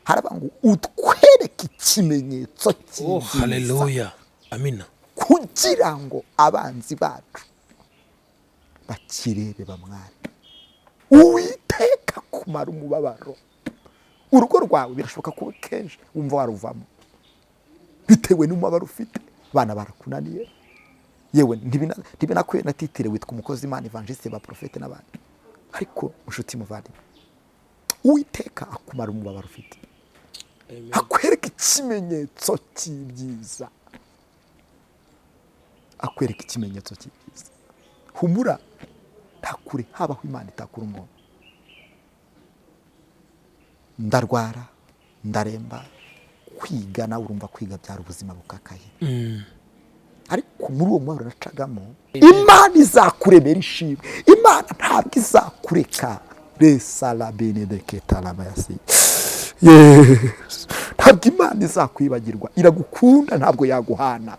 Haravuga ngo utwereke ikimenyetso Oh, cy'ibyiza, haleluya, amina. kugira ngo abanzi bacu bakirebe bamware. Uwiteka kumara umubabaro. Urugo rwawe birashoboka ko kenshi wumva waruvamo bitewe n'umubabaro ufite, abana barakunaniye, yewe ntibinakwiye na titre witwa umukozi Imana, évangéliste, ba prophète n'abandi. Ariko inshuti muvandimwe, Uwiteka akumara umubabaro ufite, akwereka ikimenyetso cy'ibyiza, akwereka ikimenyetso cy'ibyiza. Humura, nta kure habaho Imana itakura umuntu. Ndarwara, ndaremba, kwiga nawe urumva kwiga byari ubuzima bukakaye. Ariko muri uwo mubabaro nacagamo, Imana izakuremera ishimwe. Imana ntabwo izakureka. Resara benedeketarabayasi. Yesu, ntabwo Imana izakwibagirwa, iragukunda, ntabwo yaguhana.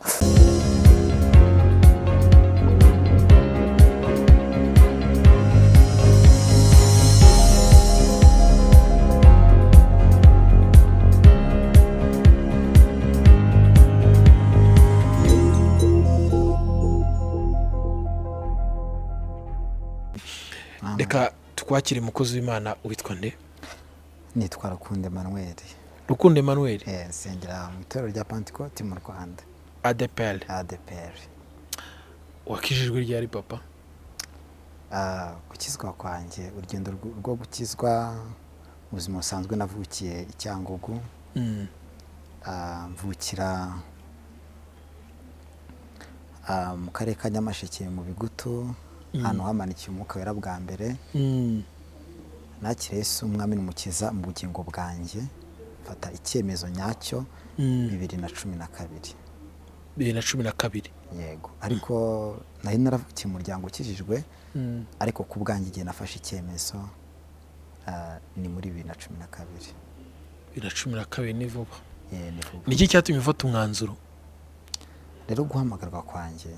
Reka twakire umukozi w'Imana. Witwa nde? Nitwa Rukundo Emmanuel. Rukundo Emmanuel. Nsengera mu itorero rya Pantekote mu Rwanda. ADPR. ADPR. Wakijijwe ryari, papa? Gukizwa kwanjye, urugendo rwo gukizwa mu buzima busanzwe, navukiye i Cyangugu. Mvukira mu karere ka Nyamasheke mu Bigutu, ahantu hamanikiye Umwuka Wera bwa mbere. Nakiriye Yesu Umwami n'Umukiza mu bugingo bwanjye, mfata icyemezo nyacyo 2012. 2012. Yego, ariko nari naravukiye mu muryango ukijijwe, ariko ku bwanjye igihe nafashe icyemezo ni muri 2012. 2012 ni vuba. Ni vuba. Ni iki cyatumye ufata umwanzuro? Rero guhamagarwa kwanjye,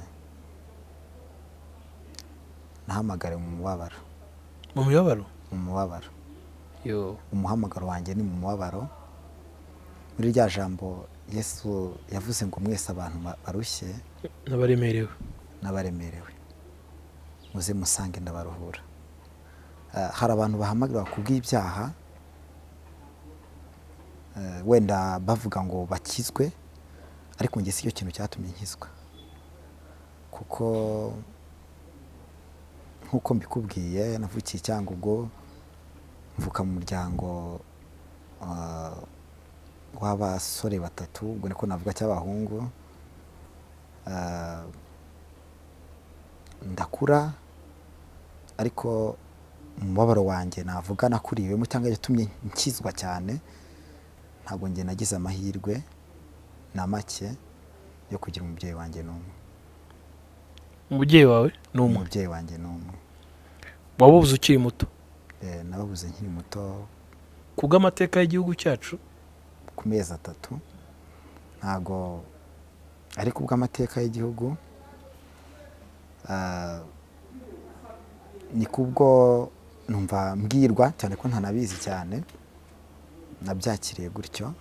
nahamagariwe mu mubabaro. Mu mibabaro? Mu mubabaro. Yo. Umuhamagaro wanjye ni mu mubabaro. Muri rya jambo Yesu yavuze ngo mwese abantu barushye n'abaremerewe, n'abaremerewe, muze musange ndabaruhura. Hari abantu bahamagarwa kubw'ibyaha, wenda bavuga ngo bakizwe, ariko njye si cyo kintu cyatumye nkizwa, kuko nk'uko mbikubwiye, navukiye i Cyangugu, mvuka mu muryango w'abasore batatu, ubwo niko navuga, cy'abahungu. Ndakura, ariko umubabaro wanjye navuga nakuriwemo cyangwa yatumye nkizwa cyane, ntabwo njye nagize amahirwe na make yo kugira umubyeyi wanjye n'umwe. Umubyeyi wawe ni umwe? Umubyeyi wanjye ni umwe. Wabuze ukiri muto? Nababuze nkiri muto. Ku bw'amateka y'igihugu cyacu? Ku mezi 3. Ntabwo ari ku bw'amateka y'igihugu, ni kubwo numva mbwirwa cyane ko ntanabizi cyane, nabyakiriye gutyo.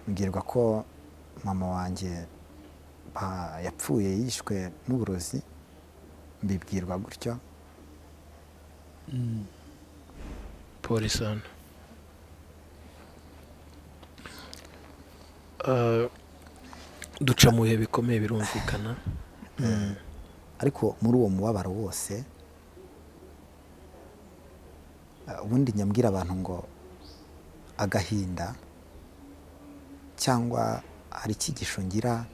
Mbwirwa ko mama wanjye yapfuye yishwe n'uburozi, mbibwirwa gutyo. Pole sana. Duca mu bihe bikomeye, birumvikana. Ariko muri uwo mubabaro wose, ubundi nyambwira abantu ngo agahinda, cyangwa hari icyigisho ngira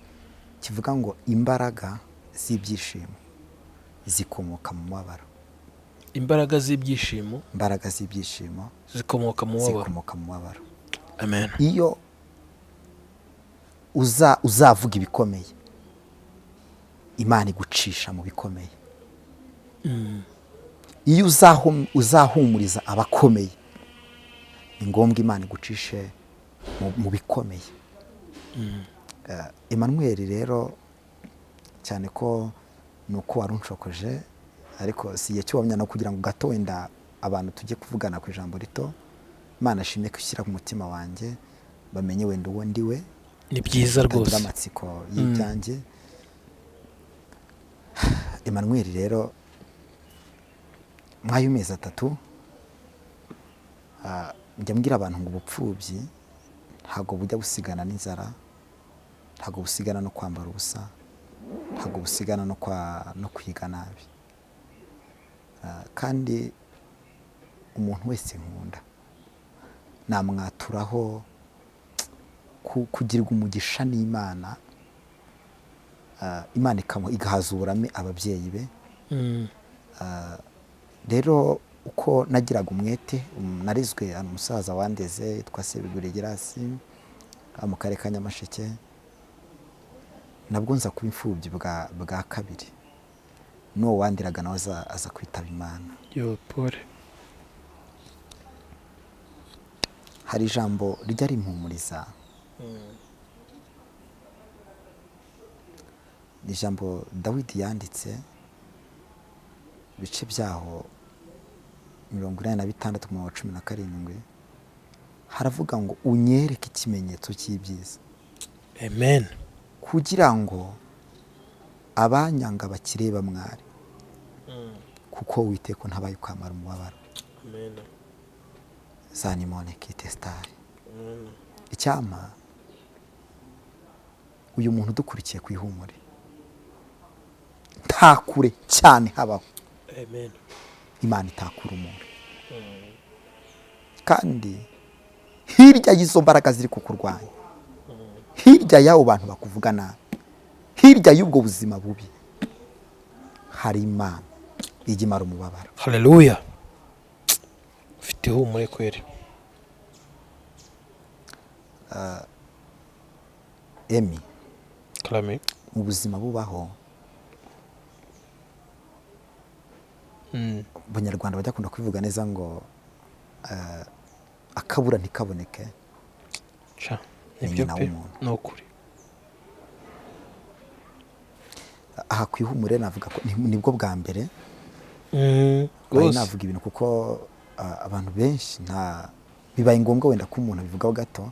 kivuga ngo imbaraga z'ibyishimo zikomoka mu mubabaro. Imbaraga z'ibyishimo? Imbaraga z'ibyishimo zikomoka mu mubabaro. Zikomoka mu mubabaro. Amen. Iyo uzavuga ibikomeye, Imana igucisha mu bikomeye. Iyo uzahumuriza abakomeye, ni ngombwa Imana igucishe mu bikomeye. Emmanuel rero Cyane ko ni uko wari unshokoje, ariko si igihe cy'ubuhamya, no kugira ngo gato wenda abantu tujye kuvugana ku ijambo rito. Imana ashimye ko ishyira ku mutima wanjye bamenye wenda uwo ndiwe. Ni byiza batagira rwose. amatsiko y'ibyanjye. Emmanuel rero, mw'ayo mezi 3, njya mbwira abantu ngo ubupfubyi ntabwo bujya busigana n'inzara, ntabwo busigana no kwambara ubusa, ntabwo busigana no kwiga nabi. Kandi umuntu wese nkunda namwaturaho kugirwa umugisha n'Imana, Imana igahaza uburame ababyeyi be. Rero uko nagiraga umwete, narizwe umusaza wandeze yitwa Sebigure Gerasi mu karere ka Nyamasheke, nabwo nza kuba imfubyi bwa kabiri, n'uwo wandiraga nawe aza kwitaba Imana. Yo pole. Hari ijambo rijya rimpumuriza, ni ijambo Dawidi yanditse ibice byaho 86 umurongo wa 17, haravuga ngo unyereke ikimenyetso cy'ibyiza. Amen. Kugira ngo abanyanga bakireba mwari, kuko Uwiteka ntabaye ukamara umubabaro. Amen. Zanimone kitestari. Icyampa uyu muntu udukurikiye ku ihumure nta kure cyane habaho. Amen. Imana itakura umuntu. Kandi hirya y'izo mbaraga ziri kukurwanya, hirya y'abo bantu bakuvuga nabi, hirya y'ubwo buzima bubi, hari Imana ijya imara umubabaro. Haleluya. Ufite ihumure kweri. Emi. Klame. Mu buzima bubaho, Abanyarwanda bajya kunda kubivuga neza ngo akabura ntikaboneke. Cha, Ni nibyo nyina pe, w'umuntu. ni ukuri. Aha ku ihumure navuga ko nibwo bwa mbere bari Rwose. navuga ibintu kuko abantu benshi nta bibaye ngombwa wenda ko umuntu abivugaho gato,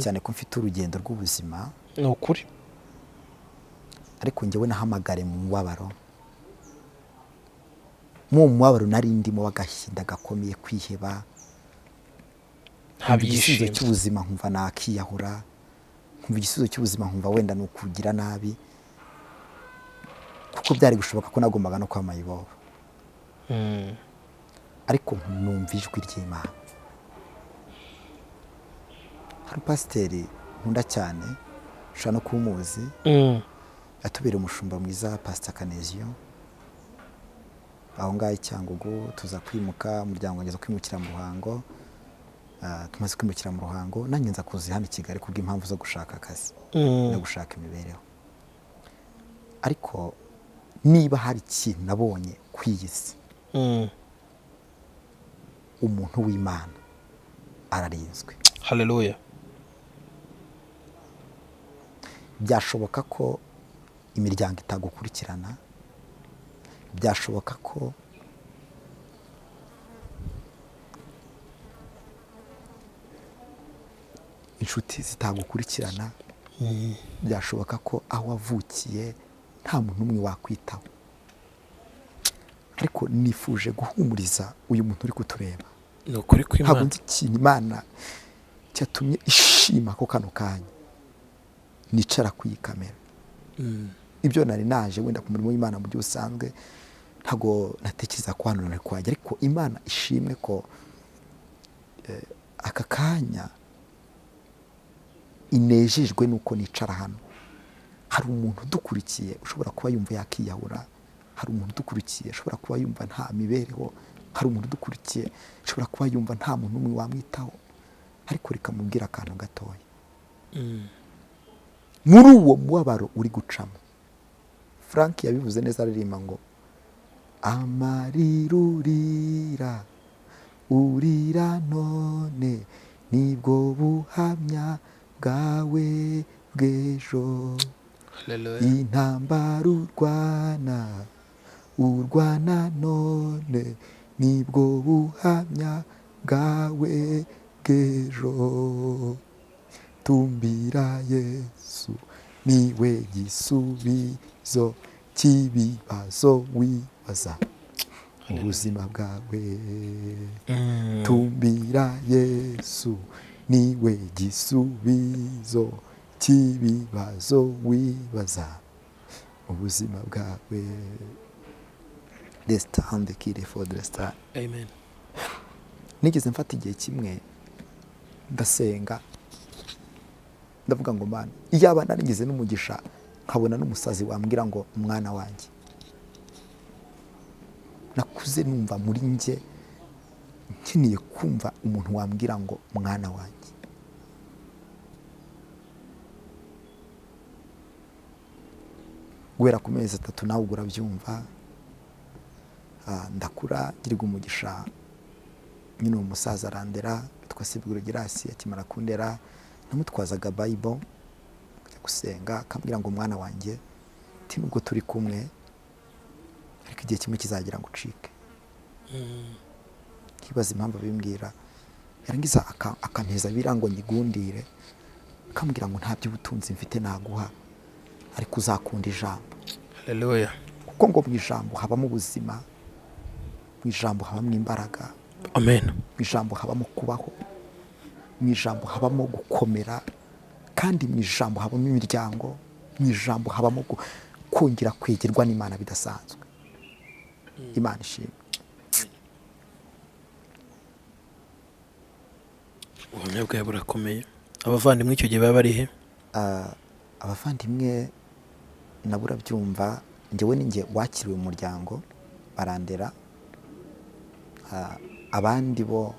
cyane ko mfite urugendo rw'ubuzima. Ni ukuri. Ariko njyewe nahamagare mu mubabaro, mu mubabaro nari ndimo w'agahinda gakomeye, kwiheba, nta igisubizo byishimo cy'ubuzima nkumva nakiyahura, nkumva igisubizo cy'ubuzima nkumva wenda ni ukugira nabi, kuko byari gushoboka ko nagombaga no kwa mayibobo. Ariko numva ijwi ry'Imana. Hari pasiteri nkunda cyane, ushobora no kuba umuzi, yatubereye umushumba mwiza, Pastor Kaneziyo, aho ngaho i Cyangugu. Tuza kwimuka, umuryango ngeza kwimukira mu Ruhango. Tumaze kwimukira mu Ruhango, nanjye nza kuza hano i Kigali kubw'impamvu zo gushaka akazi no gushaka imibereho. Ariko niba hari ikintu nabonye ku iyi si, umuntu w'Imana ararinzwe. Haleluya. Byashoboka ko imiryango itagukurikirana, byashoboka ko inshuti zitagukurikirana, byashoboka ko aho wavukiye nta muntu n'umwe wakwitaho. Ariko nifuje guhumuriza uyu muntu uri kutureba. Ni ukuri kw'Imana. Ntabwo nzi ikintu Imana cyatumye ishima ko kano kanya nicara ku iyi kamera. Ibyo nari naje wenda ku murimo w'Imana mu buryo busanzwe, ntabwo natekereza ko hano nari kuhajya, ariko Imana ishimwe ko aka kanya inejejwe nuko nicara hano. Hari umuntu udukurikiye ushobora kuba yumva yakiyahura, hari umuntu udukurikiye ushobora kuba yumva nta mibereho, hari umuntu udukurikiye ushobora kuba yumva nta muntu n'umwe wamwitaho, ariko reka mubwire akantu gatoya. Muri uwo mubabaro uri gucamo, Frank yabivuze neza aririmba ngo amarira urira urira none nibwo buhamya bwawe bw'ejo. Haleluya. Intambara urwana, urwana none, nibwo buhamya bwawe bw'ejo. Tumbira Yesu, niwe gisubizo cy'ibibazo wibaza mu buzima bwawe. Tumbira Yesu, niwe gisubizo cy'ibibazo wibaza mu buzima bwawe. Restande kire for the Amen. Nigeze mfata igihe kimwe ndasenga, ndavuga ngo: "Mana, iyaba narigeze n'umugisha nkabona n'umusazi wambwira ngo mwana wanjye." Nakuze numva muri njye nkeneye kumva umuntu wambwira ngo mwana wanjye. Guhera ku mezi 3, nawe ubwo urabyumva. Ndakura, ngirwa umugisha nyine, uwo musaza arandera witwa Sibiguro Girasi. Akimara kundera, namutwazaga Bible kujya gusenga, akambwira ngo: "Mwana wanjye," ati, "nubwo turi kumwe, ariko igihe kimwe kizagira ngo ucike." Nkibaza impamvu abimbwira, yarangiza akampeza biriya ngo nyigundire, akambwira ngo: "Nta by'ubutunzi mfite naguha, ariko uzakunda ijambo." Haleluya. Kuko ngo mu ijambo habamo ubuzima, mu ijambo habamo imbaraga, Amen. mu ijambo habamo kubaho, mu ijambo habamo gukomera, kandi mu ijambo habamo imiryango, mu ijambo habamo kongera kwegerwa n'Imana bidasanzwe. Imana ishimwe. Ubuhamya bwawe burakomeye. Abavandimwe icyo gihe baba bari he? Abavandimwe nabo urabyumva, njyewe ni njye wakiriwe mu muryango, barandera. Abandi bo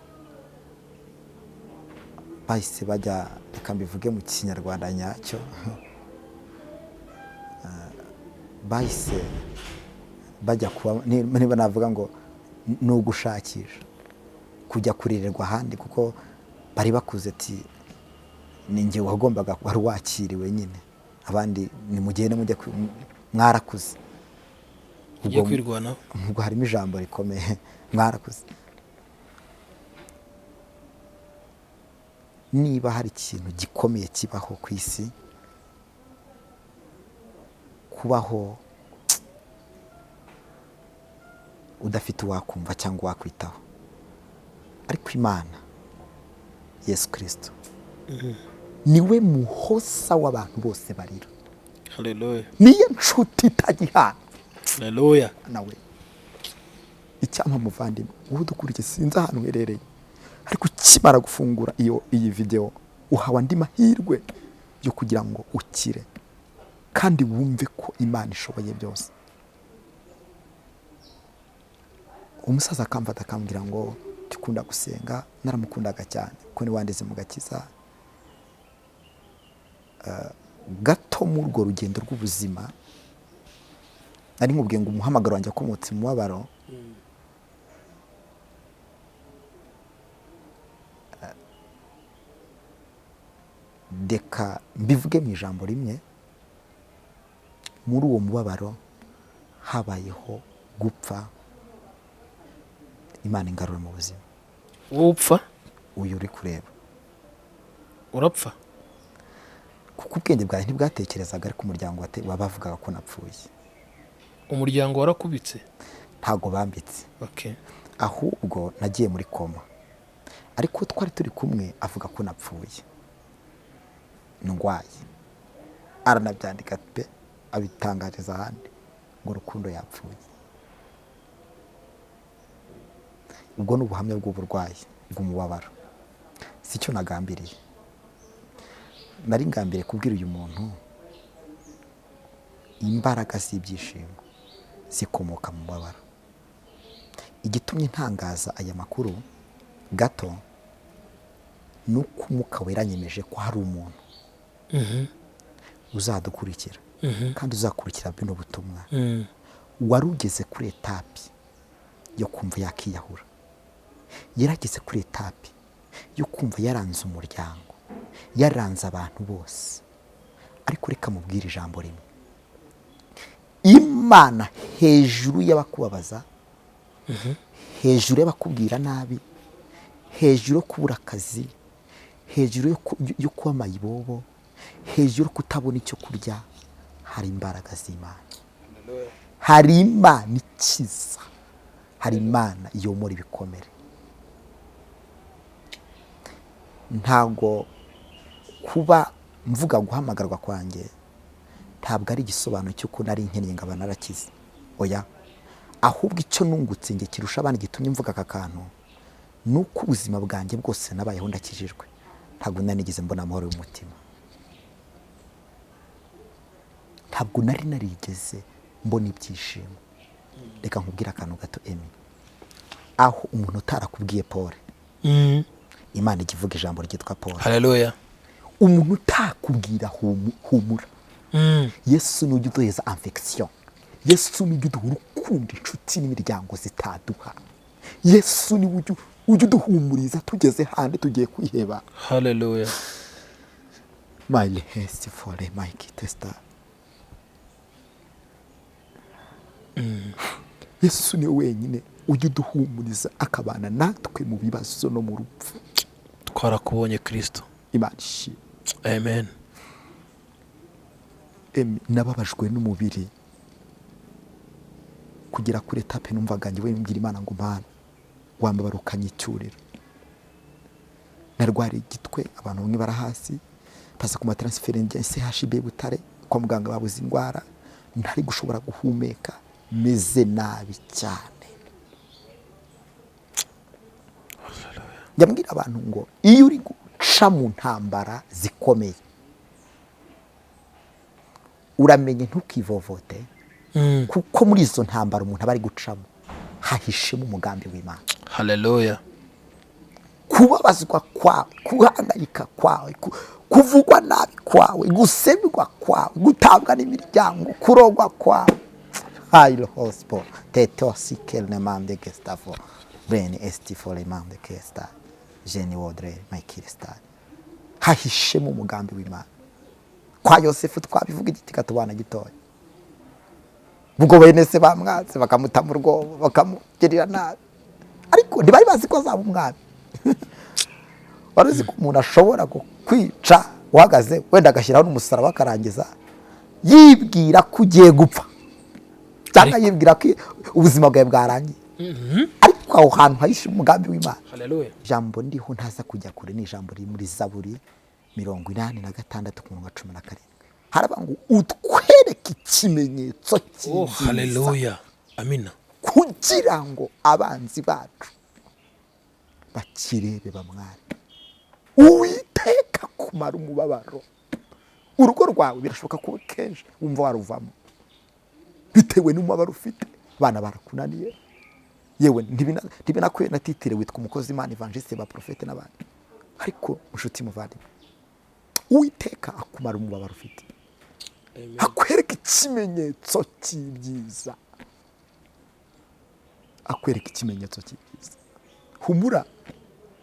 bahise bajya, reka mbivuge mu Kinyarwanda nyacyo, bahise bajya kuba, niba navuga ngo ni ugushakisha kujya kurererwa ahandi, kuko bari bakuze, ati ni njye wagombaga, wari wakiriwe nyine, abandi nimugende mujye mwarakuze. Ugiye kwirwanaho. Ubwo harimo ijambo rikomeye, mwarakuze. Niba hari ikintu gikomeye kibaho ku isi, kubaho udafite uwakumva cyangwa uwakwitaho, ariko Imana, Yesu Kirisito, niwe muhosa w'abantu bose barira. Haleluya. Niyo nshuti itagihana. Haleluya. Nawe icyampa, muvandimwe wowe udukurikiye, sinzi ahantu uherereye, ariko ukimara gufungura iyi videwo, uhawe andi mahirwe yo kugira ngo ukire kandi wumve ko Imana ishoboye byose. Umusaza akamfata, akambwira ngo dukunda gusenga. Naramukundaga cyane kuko ni wandeze mu gakiza. Gato muri urwo rugendo rw'ubuzima, nari nkubwiye ngo umuhamagaro wanjye wakomotse mu mubabaro. Reka mbivuge mu ijambo rimwe: muri uwo mubabaro habayeho gupfa, Imana ingarura mu buzima. Wowe upfa? Uyu uri kureba. Urapfa? Kuko ubwenge bwawe ntibwatekerezaga, ariko umuryango wabavugaga ko napfuye. Umuryango warakubitse? Ntabwo bambitse. Okay. Ahubwo nagiye muri koma, ariko twari turi kumwe avuga ko napfuye ndwaye, aranabyandika pe, abitangariza ahandi ngo Rukundo yapfuye. Ubwo ni ubuhamya bw'uburwayi bw'umubabaro. Si cyo nagambiriye, nari ngambiriye kubwira uyu muntu imbaraga z'ibyishimo zikomoka mu mubabaro. Igitumye ntangaza aya makuru gato ni uko Umwuka Wera yanyemeje ko hari umuntu uzadukurikira kandi uzakurikira bino butumwa, wari ugeze kuri étape yo kumva yakiyahura, yarageze kuri étape yo kumva yaranze umuryango, yaranze abantu bose. Ariko reka mubwire ijambo rimwe. Imana hejuru y'abakubabaza, hejuru y'abakubwira nabi, hejuru yo kubura akazi, hejuru yo kuba mayibobo, hejuru yo kutabona icyo kurya, hari imbaraga z'Imana, hari Imana ikiza, hari Imana yomora ibikomere. Ntago kuba mvuga guhamagarwa kwanjye ntabwo ari igisobanuro cy'uko nari nkeneye ngo abantu narakize, oya, ahubwo icyo nungutse njye kirusha abandi gitumye mvuga aka kantu ni uko ubuzima bwanjye bwose nabayeho ndakijijwe, ntabwo nari nigeze mbona amahoro y'umutima, ntabwo nari narigeze mbona ibyishimo. Reka nkubwire akantu gato Emi, aho umuntu utarakubwiye Paul, Imana ijya ivuga ijambo ryitwa Paul. Haleluya. Umuntu utakubwira humura, Yesu nujya uduheza infection, Yesu nujya uduha urukundo inshuti n'imiryango zitaduha, Yesu niwe ujya uduhumuriza tugeze handi tugiye kwiheba. Haleluya. My hest for my kitesta. Yesu niwe wenyine ujya uduhumuriza akabana natwe mu bibazo no mu rupfu. Twarakubonye Kristo. Imana ishimwe. Amen. Nababajwe n'umubiri kugera kuri etape numvaga njyewe mbwira Imana ngo Mana wambabarukanye icyuriro. Narwariye igitwe, abantu bamwe barahasi pasa ku matransfert njya CHB Butare kwa muganga babuze indwara, ntari gushobora guhumeka, meze nabi cyane. Njya abantu ngo iyo uri guca mu ntambara zikomeye uramenye ntukivovote, kuko muri izo ntambara umuntu aba ari gucamo hahishemo umugambi w'Imana. Haleluya. Kubabazwa kwawe, kuhangayika kwawe, kuvugwa nabi kwawe, gusebwa kwawe, gutabwa n'imiryango, kurogwa kwawe. Hail hospo teto sikel mande gestavo bene estifole mande gesta jeni wodre maikiresta. Hahishemo umugambi w'Imana. Kwa Yosefu twabivuga igiti katubana gitoya, ubwo bene se bamwatse bakamuta mu rwobo bakamugirira nabi, ariko ntibari bazi ko azaba umwami. Wari uzi ko umuntu ashobora kukwica uhagaze wenda agashyiraho n'umusaraba akarangiza yibwira ko ugiye gupfa, cyangwa yibwira ko ubuzima bwawe bwarangiye, ariko aho hantu hahishe umugambi w'Imana. Haleluya. Ijambo ndiho ntaza kujya kure ni ijambo riri muri Zaburi 86 ku murongo wa 17. Haravuga ngo utwereke ikimenyetso cy'ibyiza. Haleluya. Amina. Kugira ngo abanzi bacu bakirebe bamware. Uwiteka kumara umubabaro. Urugo rwawe birashoboka ko kenshi wumva waruvamo bitewe n'umubabaro ufite, abana barakunaniye, yewe ntibinakwiye na titire witwa umukozi Imana, evangeliste, ba profete n'abandi, ariko mushuti muvandimwe, Uwiteka akumara umubabaro ufite, akwereka ikimenyetso cy'ibyiza, akwereka ikimenyetso cy'ibyiza. Humura,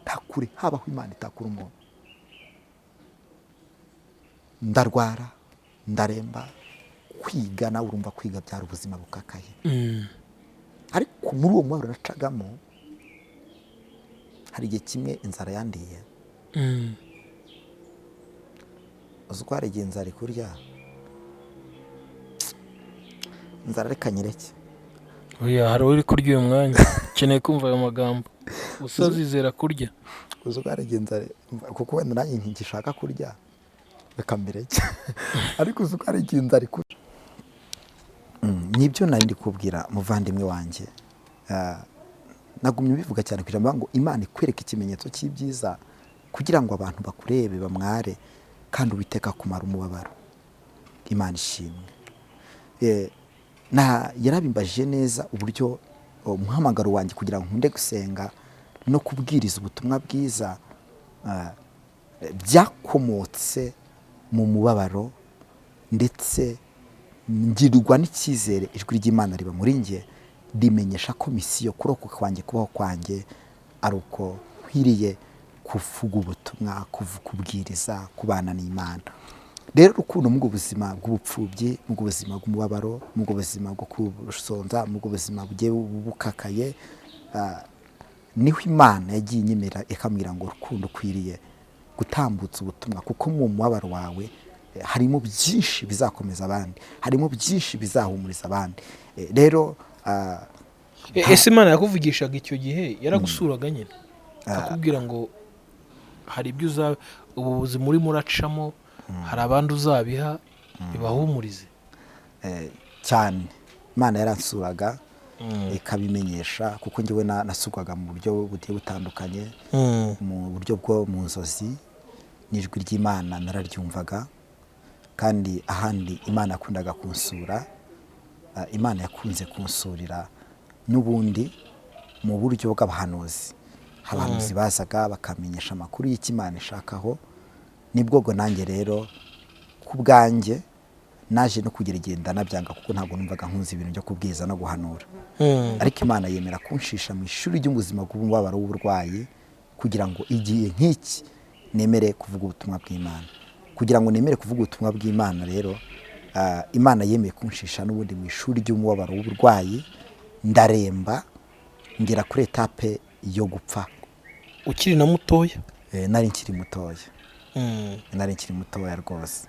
ntakure habaho Imana itakura umuntu. Ndarwara, ndaremba, kwiga nawe urumva kwiga byari ubuzima bukakaye. Ariko muri uwo mubabaro nacagamo, hari igihe kimwe inzara yandiye. Uzi ko hari igihe inzara ikurya, inzara reka nyireke. Oya, hari uri kurya uyu mwanya ukeneye kumva ayo magambo, usazizera kurya. Uzi ko hari igihe inzara, kuko wenda nanjye nkigishaka kurya reka mbireke, ariko uzi ko hari igihe inzara ikurya. Nibyo nari ndi kubwira muvandimwe wanjye, nagumye bivuga cyane kugira ngo Imana ikwereke ikimenyetso cy'ibyiza kugira ngo abantu bakurebe bamware, kandi Uwiteka kumara umubabaro. Imana ishimwe. Na yarabimbajije neza uburyo umuhamagaro wanjye kugira ngo nkunde gusenga no kubwiriza ubutumwa bwiza byakomotse mu mubabaro, ndetse ngirwa n'icyizere ijwi ry'Imana riba muri njye rimenyesha ko misiyo kurokoka kwanjye kubaho kwanjye ari uko nkwiriye kuvuga ubutumwa, kubwiriza, kubana n'Imana. Rero Rukundo, mu buzima bw'ubupfubyi, mu buzima bw'umubabaro, mu buzima bwo kusonza, mu buzima bugiye bukakaye, niho Imana yagiye inyemera ikambwira ngo Rukundo, ukwiriye gutambutsa ubutumwa, kuko mu mubabaro wawe harimo byinshi bizakomeza abandi, harimo byinshi bizahumuriza abandi. Rero Ese Imana yakuvugishaga icyo gihe, yaragusuraga nyine akakubwira ngo hari ibyo uza, ubu buzima urimo uracamo, hari abandi uzabiha bibahumurize? Cyane, Imana yaransuraga ikabimenyesha, kuko njyewe nasurwaga mu buryo bugiye butandukanye, mu buryo bwo mu nzozi, n'ijwi ry'Imana nararyumvaga. Kandi ahandi Imana yakundaga kunsura, Imana yakunze kunsurira n'ubundi mu buryo bw'abahanuzi. Abahanuzi bazaga bakamenyesha amakuru y'icyo Imana ishakaho. Nibwo bwo nanjye rero ku bwanjye naje no kugira igihe ndanabyanga, kuko ntabwo numvaga nkunze ibintu byo kubwiriza no guhanura. Ariko Imana yemera kunshisha mu ishuri ry'ubuzima bw'umubabaro w'uburwayi, kugira ngo igihe nk'iki nemere kuvuga ubutumwa bw'Imana. Kugira ngo nemere kuvuga ubutumwa bw'Imana rero, Imana yemeye kunshisha n'ubundi mu ishuri ry'umubabaro w'uburwayi, ndaremba ngera kuri étape yo gupfa. Ukiri na mutoya? Nari nkiri mutoya. Nari nkiri mutoya rwose.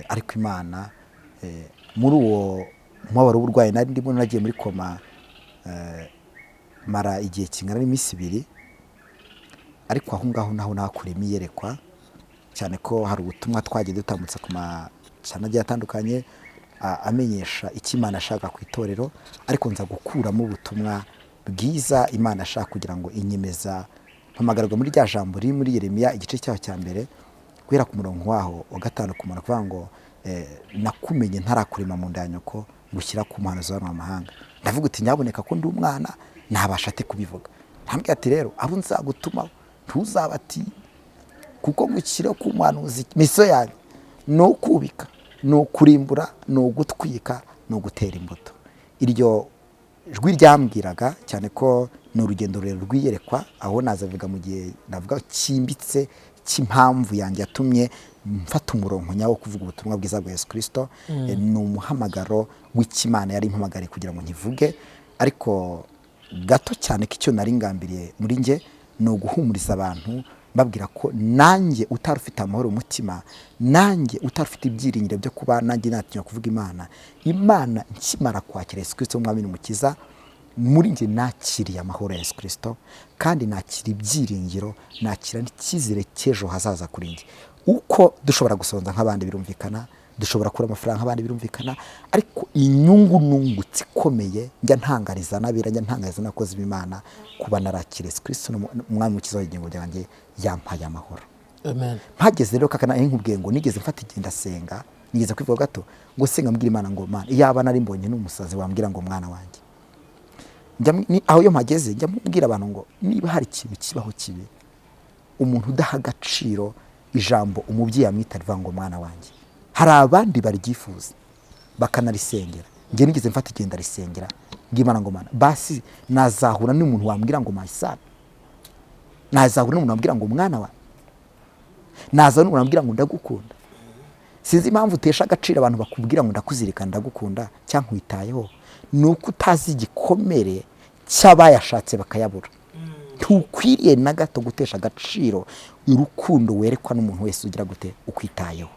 Ariko Imana, muri uwo mubabaro w'uburwayi nari ndimo, nagiye muri koma, mara igihe kingana n'iminsi 2. Ariko aho ngaho naho nakuremo iyerekwa, cyane ko hari ubutumwa twagiye dutambutsa ku macana agiye atandukanye, amenyesha icyo Imana ashaka ku itorero. Ariko nza gukuramo ubutumwa bwiza Imana ashaka kugira ngo inyemeza, mpamagarwa muri rya jambo riri muri Yeremiya igice cyaho cya mbere, guhera ku murongo waho wa 5 kumara kuvuga ngo nakumenye ntarakurema mu nda ya nyoko, ngushyira ku muhanuzi w'amahanga. Ndavuga uti nyaboneka ko ndi umwana, ntabasha ate kubivuga? Ntambwira ati rero abo nzagutuma ntuzabatinye, kuko ngushyira ku muhanuzi, mission yanjye ni ukubika, ni ukurimbura, ni ugutwika, ni ugutera imbuto. Iryo jwi ryambwiraga cyane ko ni urugendo rurerure rw'iyerekwa, aho nazavuga mu gihe navuga cyimbitse cy'impamvu yanjye yatumye mfata umurongo nyawo wo kuvuga ubutumwa bwiza bwa Yesu Kristo. Ni umuhamagaro w'Ikimana yari impamagariye kugira ngo nkivuge. Ariko gato cyane ko icyo nari ngambiriye muri njye ni uguhumuriza abantu, mbabwira ko nanjye utari ufite amahoro umutima, nanjye utari ufite ibyiringiro byo kuba nanjye natinya kuvuga Imana, Imana nkimara kwakira Yesu Kristo umwami n'umukiza, muri njye nakiriye amahoro ya Yesu Kristo, kandi nakira ibyiringiro, nakira n'icyizere cy'ejo hazaza kuri njye. Uko dushobora gusonza nk'abandi birumvikana, dushobora kubura amafaranga nk'abandi birumvikana, ariko inyungu nungutse ikomeye njya ntangariza n'abera, njya ntangariza n'abakozi b'Imana, kuba narakira Yesu Kristo umwami mukiza w'ubugingo bwanjye, yampaye amahoro. Amen. Mpageze rero kakana nkubwiye ngo nigeze mfata igihe ndasenga, nigeze kwivuga gato ngo senga mbwira Imana ngo Mana, iyaba nari mbonye n'umusazi wambwira ngo mwana wanjye. Aho iyo mpageze njya mbwira abantu ngo niba hari ikintu kibaho kibi, umuntu udaha agaciro ijambo umubyeyi amwita rivuga ngo mwana wanjye, hari abandi baryifuza bakanarisengera. Njye nigeze mfata igihe ndarisengera mbwira Imana ngo Mana, basi nazahura n'umuntu wambwira ngo my son, nazahura n'umuntu wambwira ngo mwana wanjye, nazahura n'umuntu wambwira ngo ndagukunda. Sinzi impamvu utesha agaciro abantu bakubwira ngo ndakuzirikana, ndagukunda cyangwa nkwitayeho, ni uko utazi igikomere cy'abayashatse bakayabura. Ntukwiriye na gato gutesha agaciro urukundo werekwa n'umuntu wese ugira gute ukwitayeho.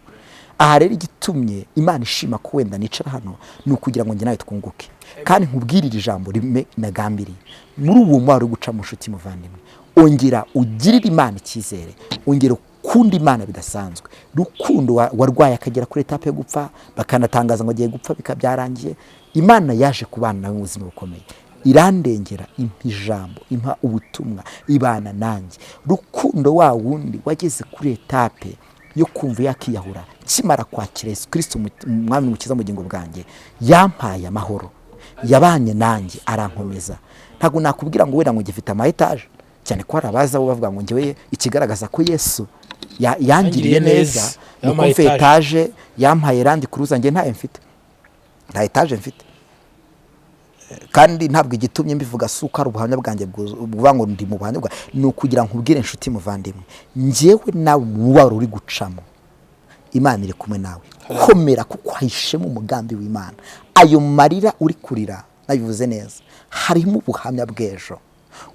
Aha rero igitumye Imana ishima ko wenda nicara hano ni ukugira ngo njye nawe twunguke, kandi nkubwirire ijambo rimwe nagambiriye muri uwo mubabaro uri guca mu nshuti muvandimwe. Ongera ugirire Imana icyizere, ongera ukunde Imana bidasanzwe. Rukundo warwaye akagera kuri étape yo gupfa, bakanatangaza ngo agiye gupfa bikaba byarangiye, Imana yaje kubana nawe mu buzima bukomeye, irandengera, impa ijambo, impa ubutumwa, ibana nanjye. Rukundo wa wundi wageze kuri étape yo kumva yakiyahura, kimara kwakira Yesu Kristo umwami mukiza mu bugingo bwanjye, yampaye amahoro, yabanye nanjye arankomeza. Ntabwo nakubwira ngo wenda ngo ngifite ama étage, cyane ko hari abaza bo bavuga ngo njyewe ikigaragaza ko Yesu yangiriye Yangiriye neza, neza ni uko yampaye mfite étage. étage, yampaye Land Cruiser. Njye ntayo mfite, nta étage mfite. Kandi ntabwo igitumye mbivuga si uko ari ubuhamya bwanjye buvuga ngo ndi mu buhamya bwa, ni ukugira ngo nkubwire inshuti muvandimwe, njyewe nawe mu mubabaro uri gucamo, Imana iri kumwe nawe. Komera, kuko hahishemo umugambi w'Imana. Ayo marira uri kurira, nabivuze neza, harimo ubuhamya bw'ejo.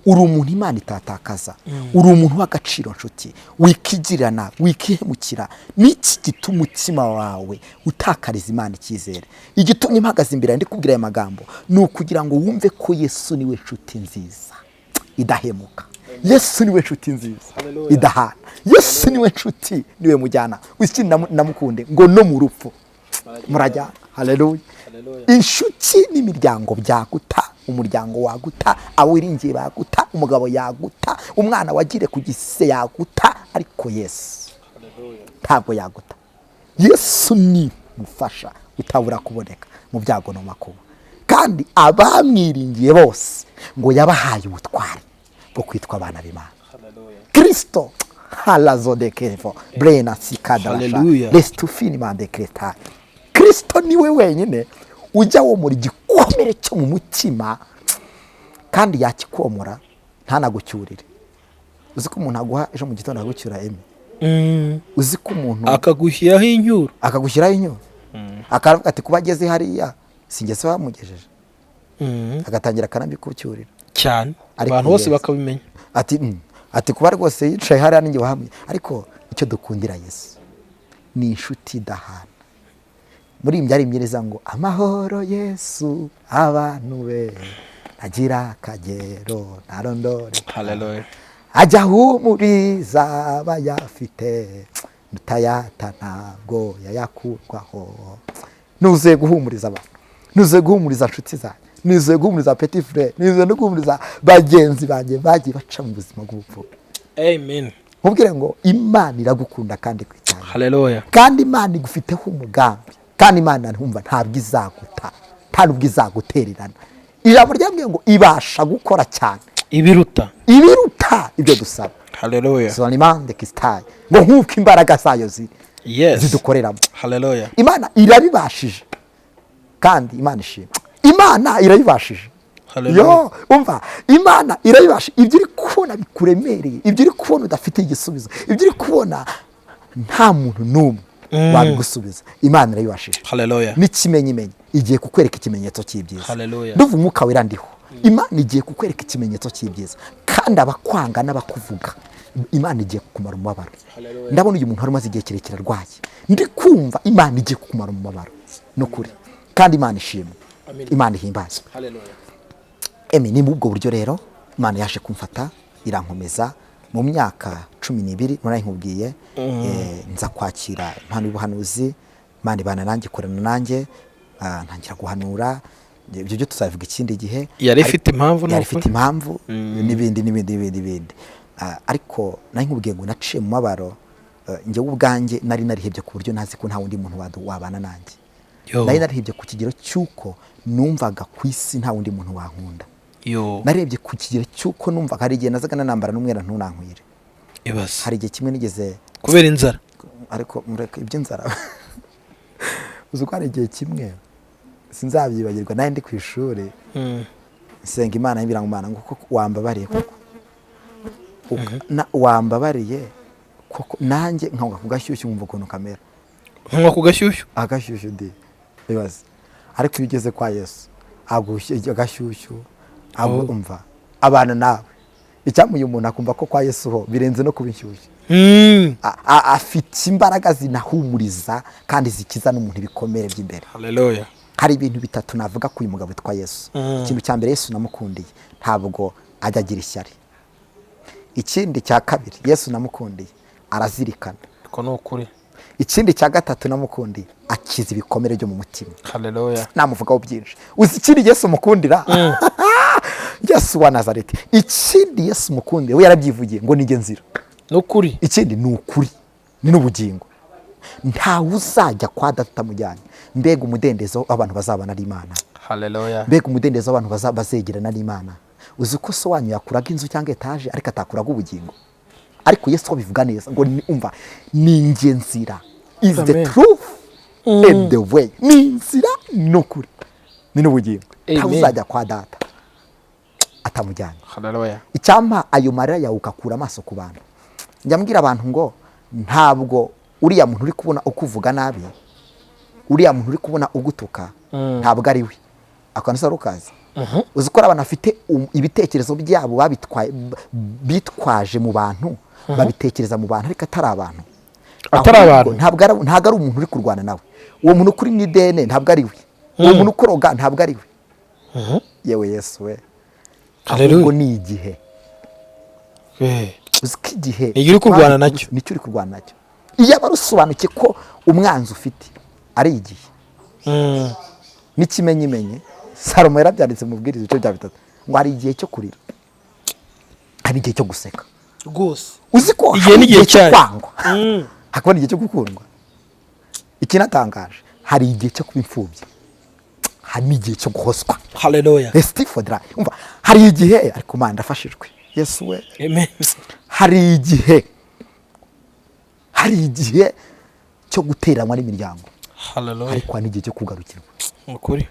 Uri umuntu Imana itatakaza, uri umuntu w'agaciro nshuti. Wikigirira nabi, wikihemukira. Niki gituma umutima wawe utakariza Imana icyizere? Igitumye mpagaze imbere ndi kubwira aya magambo ni ukugira ngo wumve ko Yesu niwe nshuti nziza idahemuka. Yesu niwe nshuti nziza idahana. Yesu niwe nshuti, niwe mujyana. Ikindi namukunde ngo no mu rupfu murajyana. Haleluya. Inshuti n'imiryango byaguta, umuryango waguta, abo wiringiye baguta, umugabo yaguta, umwana wagire ku gise yaguta, ariko Yesu ntabwo yaguta. Yesu ni mufasha utabura kuboneka mu byago no makuba, kandi abamwiringiye bose ngo yabahaye ubutwari bwo kwitwa abana b'Imana. Kristo halazodekevo brena sikadarasha restufini mandekreta. Kristo niwe wenyine ujya womora igikomere cyo mu mutima, kandi yakikomora ntanagucyurire. Uzi ko umuntu aguha ejo mu gitondo akagucyura eme? Uzi ko umuntu akagushyiraho inyuro, akagushyiraho inyuro, akavuga ati kuba ageze hariya singese bamugejeje, agatangira akanabikucyurira cyane, abantu bose bakabimenya. Ati kuba rwose yicaye hariya ninjye wahamye. Ariko icyo dukundira Yesu ni inshuti idahana. Muri ibi byari mbyereza ngo amahoro Yesu abantu be agira akagero ntarondore. Haleluya. Ajya ahumuriza abayafite, mutayata ntabwo yayakurwaho. Nuzuye guhumuriza abantu, nuzuye guhumuriza inshuti zanjye, nuzuye guhumuriza petit frère, nuzuye no guhumuriza bagenzi banjye bagiye baca mu buzima bw'ubupfu. Amen. Nkubwire ngo Imana iragukunda kandi kwitanga. Haleluya. Kandi Imana igufiteho umugambi, kandi Imana ntumva ntabwo izaguta, nta nubwo izagutererana. Ijambo ryambwiye ngo ibasha gukora cyane ibiruta ibyo dusaba. Haleluya. Zonimande kistaye ngo nkuko imbaraga zayo ziri zidukoreramo. Haleluya. Imana irabibashije, kandi Imana ishimwe. Imana irabibashije. Yo, umva, Imana irabibashije. Ibyo uri kubona bikuremereye, ibyo uri kubona udafite igisubizo, ibyo uri kubona nta muntu n'umwe wabigusubiza, Imana irabibashije. Haleluya. N'ikimenyimenyi igiye kukwereka ikimenyetso cy'ibyiza. Haleluya. Ndumva umwuka wera ndiho. Imana igiye kukwereka ikimenyetso cy'ibyiza, kandi abakwanga n'abakuvuga Imana igiye kukumara umubabaro. Ndabona uyu muntu wari umaze igihe kirekire arwaye, ndi kumva Imana igiye kukumara umubabaro n'ukuri, kandi Imana ishimwe, Imana ihimbazwe. Emi, ni muri ubwo buryo rero Imana yaje kumfata irankomeza mu myaka 12 nari nkubwiye, nza kwakira impano y'ubuhanuzi. Imana ibana nanjye, ikorana nanjye, ntangira guhanura. Ibyo byo tuzabivuga ikindi gihe. Yari ifite impamvu, yari ifite impamvu n'ibindi n'ibindi n'ibindi n'ibindi. Ariko nari nkubwiye ngo naciye mu mabaro, njyewe ubwanjye nari narihebye ku buryo ntazi ko nta wundi muntu wabana nanjye. Nari narihebye ku kigero cy'uko numvaga ku isi nta wundi muntu wankunda. Narebye ku kigero cy'uko numvaga hari igihe nazaga nanambara n'umwera ntunankwire. Hari igihe kimwe nigeze kubera inzara, ariko mureke iby'inzara. Uzi ko hari igihe kimwe sinzabyibagirwa, nari ndi ku ishuri nsenga Imana yibira ngo Imana ngo koko wambabariye, koko wambabariye koko, nanjye nkanguka ku gashyushyu nkumva ukuntu kamera. Nkanguka ku gashyushyu? Agashyushyu ndi bibaze. Ariko iyo ugeze kwa Yesu agashyushyu umva abana nawe. Icyamuye umuntu akumva ko kwa Yesu ho birenze no kuba inshyushyu. Afite imbaraga zinahumuriza kandi zikiza n'umuntu ibikomere by'imbere. Haleluya. Hari ibintu bitatu navuga ku uyu mugabo witwa Yesu. Ikintu cya mbere, Yesu namukundiye ntabwo ajya agira ishyari. Ikindi cya kabiri, Yesu namukundiye arazirikana. Ko ni ukuri. Ikindi cya gatatu namukundiye akiza ibikomere byo mu mutima. Haleluya. Namuvugaho byinshi. Uzi ikindi Yesu mukundira? Yesu wa Nazareti. Ikindi Yesu mukundira, we yarabyivugiye ngo nige nzira. Nukuri. Ikindi ni ukuri, ni n'ubugingo. Ntawe uzajya kwa data utamujyanye. Mbega umudendezo abantu bazabana n'Imana. Haleluya. Mbega umudendezo abantu bazegerana n'Imana. Uzi ko so wanyu yakuraga inzu cyangwa etaje ariko atakuraga ubugingo. Ariko Yesu bivuga neza ngo umva ni nge nzira. Is the truth and the way. Ni inzira n'ukuri, ni n'ubugingo. Ntawe uzajya kwa data atamujyanye. Haleluya. Icyampa ayo marira yawe ukakura amaso ku bantu. Njya mbwira abantu ngo ntabwo Uriya muntu uri kubona ukuvuga nabi, uriya muntu uri kubona ugutuka, ntabwo ari we. Akantu se ukazi? Uzi ko hari abantu bafite ibitekerezo byabo bitwaje mu bantu, babitekereza mu bantu, ariko atari abantu. Atari Ahubwo abantu. Ntabwo ari umuntu uri kurwana nawe. Uwo muntu kuri mu idene ntabwo ari we. Uwo muntu ukoroga ntabwo ari we. Yewe Yesu we! Hallelujah. Ahubwo ni igihe. Uzi ko igihe Ni igihe uri kurwana nacyo. Nicyo uri kurwana nacyo. Iyo aba rusobanukiye ko umwanzi ufite ari igihe n'ikimenyimenyi, Salomo yarabyanditse mu bwiriza ibice bya 3, ngo hari igihe cyo kurira, hari igihe cyo guseka. Rwose. Uzi ko Igihe hari n'igihe igihe cyo cyayo. kwangwa, hakaba n'igihe cyo gukundwa. Ikinatangaje, hari igihe cyo kuba imfubyi, hari n'igihe cyo guhoswa. Haleluya. Estifodra, umva, hari igihe, ariko Mana, ndafashijwe, Yesu we! Amen. Hari igihe cyo guteranwa n'imiryango, Haleluya. ariko hari n'igihe cyo kugarukirwa. Ukuri.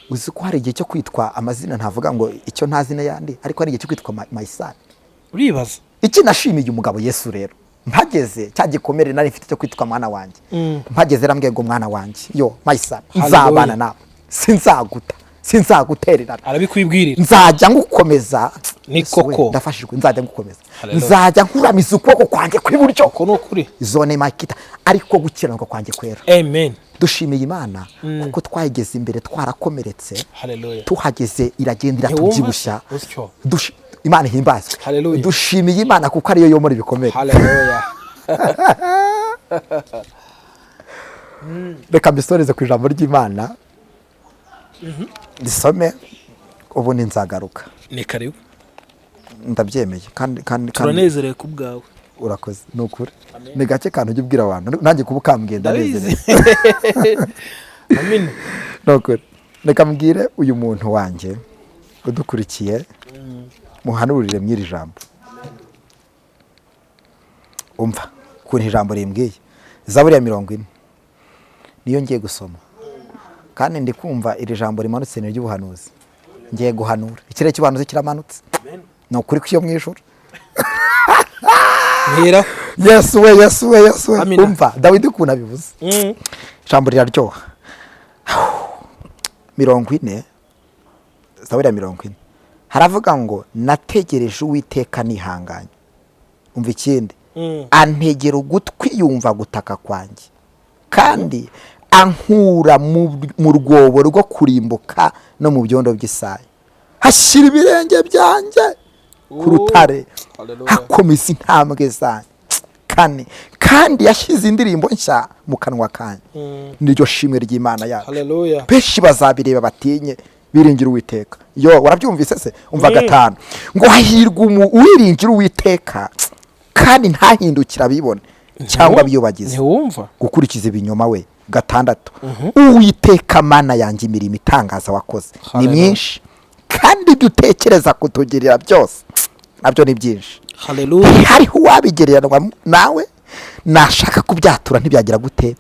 Uzi ko hari igihe cyo kwitwa amazina, ntavuga ngo icyo ntazi n'ayandi, ariko hari igihe cyo kwitwa my son. Uribaza. Iki nashimiye umugabo Yesu rero, mpageze cya gikomere nari mfite cyo kwitwa mwana wanjye, mpageze arambwiye ngo: "Mwana wanjye, yo my son, Hallelujah. nzabana nawe, sinzaguta, sinzagutererana." Arabikwibwirira. "Nzajya ngukomeza." Ni Yesu we, koko. ndafashijwe. "Nzajya ngukomeza, Hallelujah. nzajya nkuramiza ukuboko kwanjye kw'iburyo." Uko ni ukuri. Zone makita, ariko gukiranuka kwanjye kwera. Amen. Dushimiye Imana kuko twayigeze imbere twarakomeretse, Haleluya. tuhageze iragenda Ntiwumva iratubyibushya. Utyo. Imana ihimbazwe. Hallelujah. Dushimiye Imana kuko ariyo yomora ibikomere. Haleluya. Reka mbisoreze ku ijambo ry'Imana, risome, ubundi nzagaruka. Ni karibu. Ndabyemeye kandi Turanezerewe ku bwawe. Urakoze, ni ukuri. Ni gake kantu ujya ubwira abantu, nanjye kuba ukambwiye ndanezerewe. Amen. Ni ukuri. Reka mbwire uyu muntu wanjye udukurikiye, muhanurire mw'iri jambo. Umva ukuntu ijambo rimbwiye. Zaburi ya 40 niyo ngiye gusoma, kandi ndi kumva iri jambo rimanutse ni iry'ubuhanuzi. Ngiye guhanura, ikirere cy'ubuhanuzi kiramanutse, ni ukuri kw'iyo mu ijuru. Mpera. Yesu we, Yesu we, Yesu we! Amina. Umva Dawidi ukuntu abivuze. Ijambo riraryoha. 40, Zaburi ya 40, haravuga ngo: "Nategereje Uwiteka nihanganye." Umva ikindi: "Antegera ugutwi, yumva gutaka kwanjye, kandi ankura mu rwobo rwo kurimbuka no mu byondo by'isayo. Hashyira ibirenge byanjye ku rutare, Hallelujah. hakomeza intambwe zanjye." Kane: "Kandi yashyize indirimbo nshya mu kanwa kanjye." Niryo shimwe ry'Imana yacu. Haleluya. "Benshi bazabireba batinye, biringira Uwiteka." Yo, warabyumvise se? Umva gatanu ngo: "Hahirwa uwiringira Uwiteka, kandi ntahindukire abibone cyangwa abiyobagize." Ntiwumva? Gukurikiza ibinyoma we. Gatandatu: "Uwiteka Mana yanjye, imirimo itangaza wakoze ni Hallelujah. myinshi, kandi ibyo utekereza kutugirira byose nabyo ni byinshi." Haleluya. Ntihariho uwabigereranwa nawe. Nashaka kubyatura ntibyagira gute?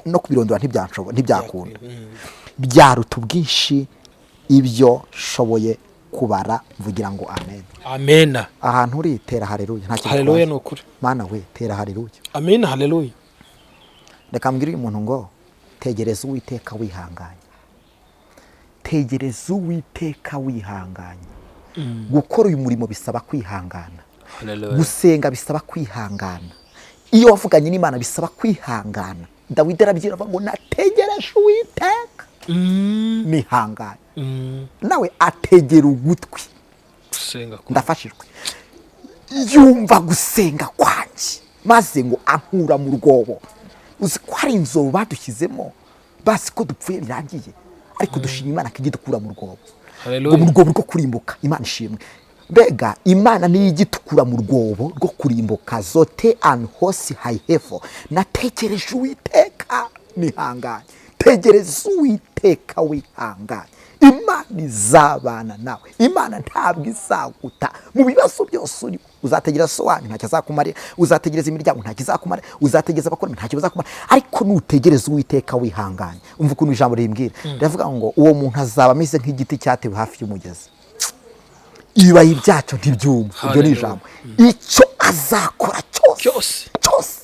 No kubirondora ntibyanshobora, ntibyakunda. Byaruta ubwinshi ibyo nshoboye kubara. Mvugira ngo amen. Amena. Ahantu uri, tera haleluya, nta kintu Haleluya. bitwaye. Ni ukuri. Mana we, tera haleluya. Amena, haleluya. Reka mbwire uyu muntu ngo: tegereza Uwiteka wihanganye, tegereza Uwiteka wihanganye. Gukora uyu murimo bisaba kwihangana. Haleluya. Gusenga bisaba kwihangana. Iyo wavuganye n'Imana bisaba kwihangana. Dawidi arabyira, avuga ngo: "Nategereje Uwiteka nihanganye, nawe ategera ugutwi." Gusenga kwa Ndafashijwe. "Yumva gusenga kwanjye, maze ngo ankura mu rwobo." Uzi ko hari inzobo badushyizemo, bazi ko dupfuye birangiye, ariko dushima Imana ko ijya idukura mu rwobo. Haleluya. Ngo mu rwobo rwo kurimbuka. Imana ishimwe. Mbega Imana niyo ijya itukura mu rwobo rwo kurimbuka. Zote an hose hayihefo. "Natekereje Uwiteka nihanganye." Tegereza Uwiteka wihanganye, Imana izabana nawe. Imana ntabwo izaguta mu bibazo byose urimo. Uzategereza so wanyu, ntacyo azakumarira. Uzategereza imiryango, ntacyo izakumarira. Uzategereza abakurambere, ntacyo bazakumarira. Ariko nutegereza Uwiteka wihanganye, umva ukuntu ijambo rimbwira, riravuga ngo: "Uwo muntu azaba ameze nk'igiti cyatewe hafi y'umugezi, ibibabi byacyo ntibyuma." Iryo ni Hallelujah. ijambo. "Icyo azakora cyose Cyose. cyose."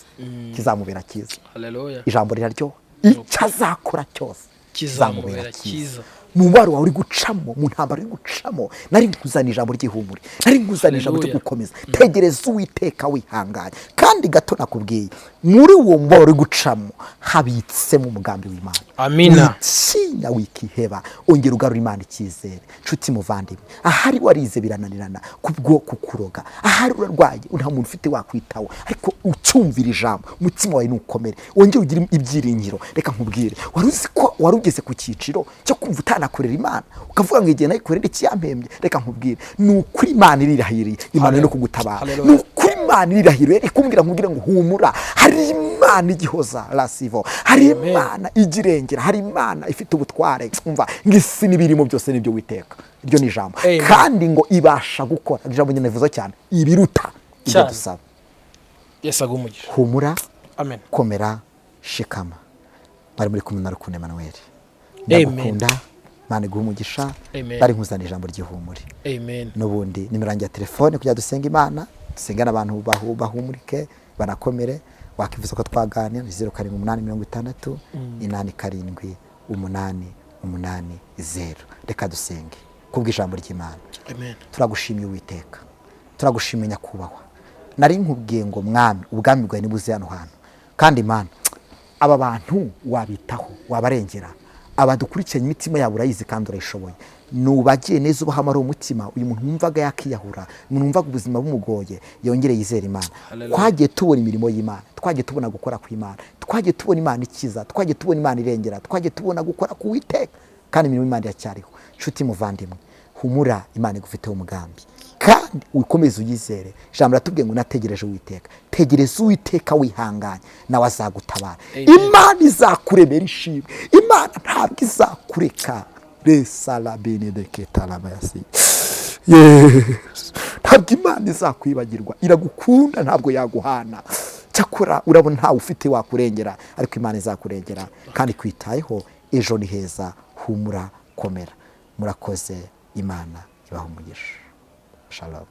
kizamubera cyiza. Haleluya. Ijambo riraryoha. Icyo azakora cyose kizamubera cyiza. Mu mubabaro wawe uri gucamo, mu ntambara uri gucamo, nari nkuzaniye ijambo ry'ihumure, nari nkuzaniye ijambo ryo Haleluya. gukomeza. Tegereza Uwiteka wihanganye. Kandi gato nakubwiye, muri uwo mubabaro uri gucamo habitsemo umugambi w'Imana. Amina. Witinya, wikiheba, ongera ugarura Imana icyizere. Nshuti muvandimwe, ahari warize birananirana kubwo kukuroga, ahari urarwaye nta muntu ufite wakwitaho, ariko ucyumvira ijambo, umutima wawe nukomere, wongere ugire ibyiringiro. Reka nkubwire, wari uzi ko wari ugeze ku cyiciro cyo kumva utanakorera Imana, ukavuga ngo igihe nayikorera ikiyampembye? Reka nkubwire, ni ukuri Imana irirahiriye, Imana no kugutabara. Haleluya. Ni ukuri Imana irirahiriye, ikumbwira nkubwire ngo humura, hari Imana igihoza rasivo, hari Amen. Imana igirengera, hari Imana ifite ubutware. Umva ngo isi n'ibirimo byose nibyo Witeka. Iryo ni ijambo. Amen. Kandi ngo ibasha gukora, ijambo nyine rivuze cyane ibiruta ibyo Cyane. dusaba. Yesu aguhe umugisha. Humura. Amen. Komera, shikama. Bari muri kumwe na Rukundo Emmanuel. Amen. Ndagukunda, Imana iguhe umugisha. Amen. Bari nkuzanira ijambo ry'ihumure. Amen. N'ubundi nimero yanjye ya telefone kugira dusenga Imana, dusengane, abantu bahumurike banakomere. Wakifuza ko twaganira ni 0786 87 880. Reka dusenge kubw'ijambo ry'Imana. Amen. Turagushimiye Uwiteka, turagushimiye Nyakubahwa. Nari nkubwiye ngo Mwami, ubwami bwawe nibuze hano hantu, kandi Imana, aba bantu wabitaho, wabarengera. Abadukurikiranye imitima yabo urayizi kandi urayishoboye. Nubagiye neza, ubaha amahoro umutima. Uyu muntu wumvaga yakiyahura, umuntu wumvaga ubuzima bumugoye, yongere yizere Imana. Hallelujah. Twagiye tubona imirimo y'Imana, twagiye tubona gukora kw'Imana, twagiye tubona Imana ikiza, twagiye tubona Imana irengera, twagiye tubona gukora k'Uwiteka, kandi imirimo y'Imana iracyariho. Nshuti muvandimwe, humura, Imana igufiteho umugambi kandi ukomeze uyizere. Ijambo riratubwiye ngo nategereje Uwiteka. Tegereza Uwiteka wihanganye, nawe azagutabara. Amen. Imana izakuremera ishimwe, Imana ntabwo izakureka. Resalabenedeketarabayasi. Yesu, ntabwo Imana izakwibagirwa, iragukunda, ntabwo yaguhana. Cyakora urabona ntawe ufite wakurengera, ariko Imana izakurengera kandi ikwitayeho. Ejo ni heza, humura, komera. Murakoze, Imana ibaha umugisha. Shalom.